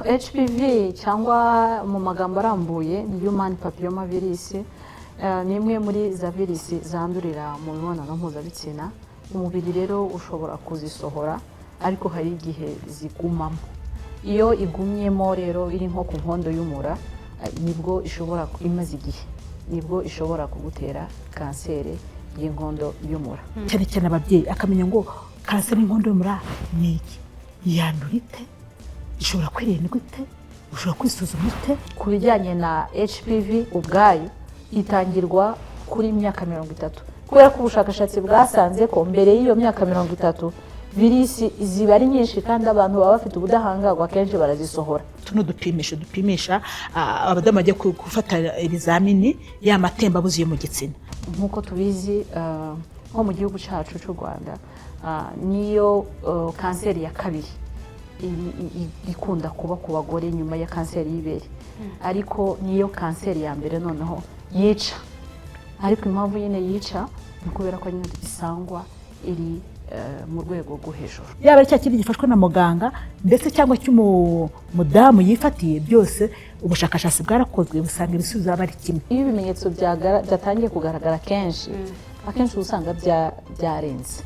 HPV cyangwa mu magambo arambuye ni Human Papilloma Virus, ni imwe muri za virisi zandurira mu mibonano mpuzabitsina. Umubiri rero ushobora kuzisohora, ariko hari igihe zigumamo. Iyo igumyemo rero iri nko ku nkondo y'umura, nibwo ishobora, imaze igihe, nibwo ishobora kugutera kanseri y'inkondo y'umura. Cyane cyane ababyeyi, akamenya ngo kanseri y'inkondo y'umura ni iki, yandura ite, ishobora kwirindwa ite, ushobora kwisuzuma ute? Ku bijyanye na HPV ubwayo, itangirwa kuri myaka 30, kubera ko ubushakashatsi bwasanze ko mbere y'iyo myaka 30 virisi ziba ari nyinshi, kandi abantu baba bafite ubudahangarwa, akenshi barazisohora. Tuno dupimisho dupimisha abadamu bajya gufata ibizamini, ya matembabuzi yo mu gitsina. Nk'uko tubizi, nko mu gihugu cyacu cy'u Rwanda, niyo kanseri ya kabiri ikunda kuba ku bagore nyuma ya kanseri y'ibere, ariko niyo kanseri ya mbere noneho yica. Ariko impamvu nyine yica ni ukubera ko nyine isangwa iri mu rwego rwo hejuru. Yaba ari cya kindi gifashwe na muganga ndetse cyangwa cy'umudamu yifatiye, byose ubushakashatsi bwarakozwe, busanga ibisubizo aba ari kimwe. Iyo ibimenyetso byatangiye kugaragara kenshi, akenshi uba usanga byarenze.